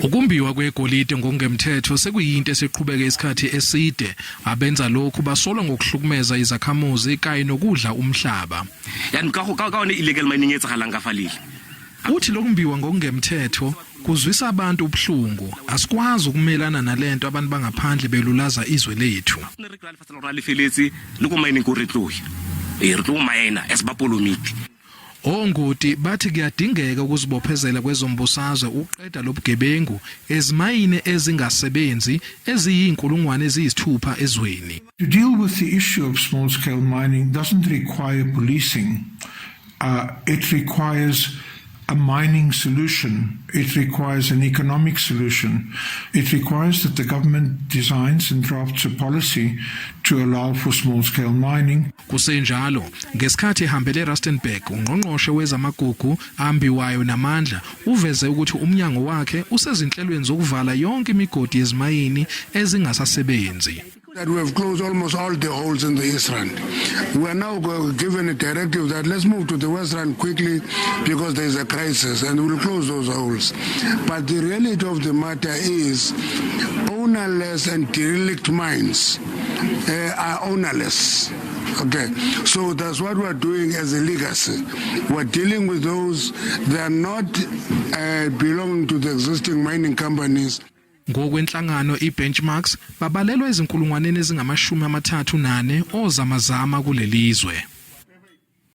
Ukumbiwa kwegolide ngokungemthetho sekuyinto esiqhubeke isikhathi eside. Abenza lokhu basolwa ngokuhlukumeza izakhamuzi kanye nokudla umhlaba. Yani ka ka one illegal mining e etsagalang ka fa lele. Uthi lokumbiwa ngokungemthetho kuzwisa abantu ubuhlungu. Asikwazi ukumelana nalento abantu bangaphandle belulaza izwe lethu. Ne re kry-a lefatshe la rona le feletse le ko mining ko re tloya. Ee, re tlo mine as bapolomiti. Ongoti bathi kuyadingeka ukuzibophezela kwezombusazwe ukuqeda lobugebengu ezimayini ezingasebenzi eziyinkulungwane eziyisithupha ezweni. To deal with the issue of small scale mining doesn't require policing. It requires a mining solution. It requires an economic solution. It requires that the government designs and drafts a policy to allow for small scale mining. Kusenjalo, ngesikhathi ehambele eRustenburg, ungqongqoshe wezamagugu ambiwayo namandla uveze ukuthi umnyango wakhe usezinhlelweni zokuvala yonke imigodi yezimayini ezingasasebenzi. That we have closed almost all the holes in the East Rand. We are now given a directive that let's move to the West Rand quickly because there is a crisis and we'll close those holes. But the reality of the matter is ownerless and derelict mines are ownerless. Okay, so that's what we're doing as a legacy. We're dealing with those that are not belonging to the existing mining companies. Ngokwenhlangano iBenchmarks, babalelwa ezinkulungwaneni ezingamashumi amathathu nane ozamazama kulelizwe.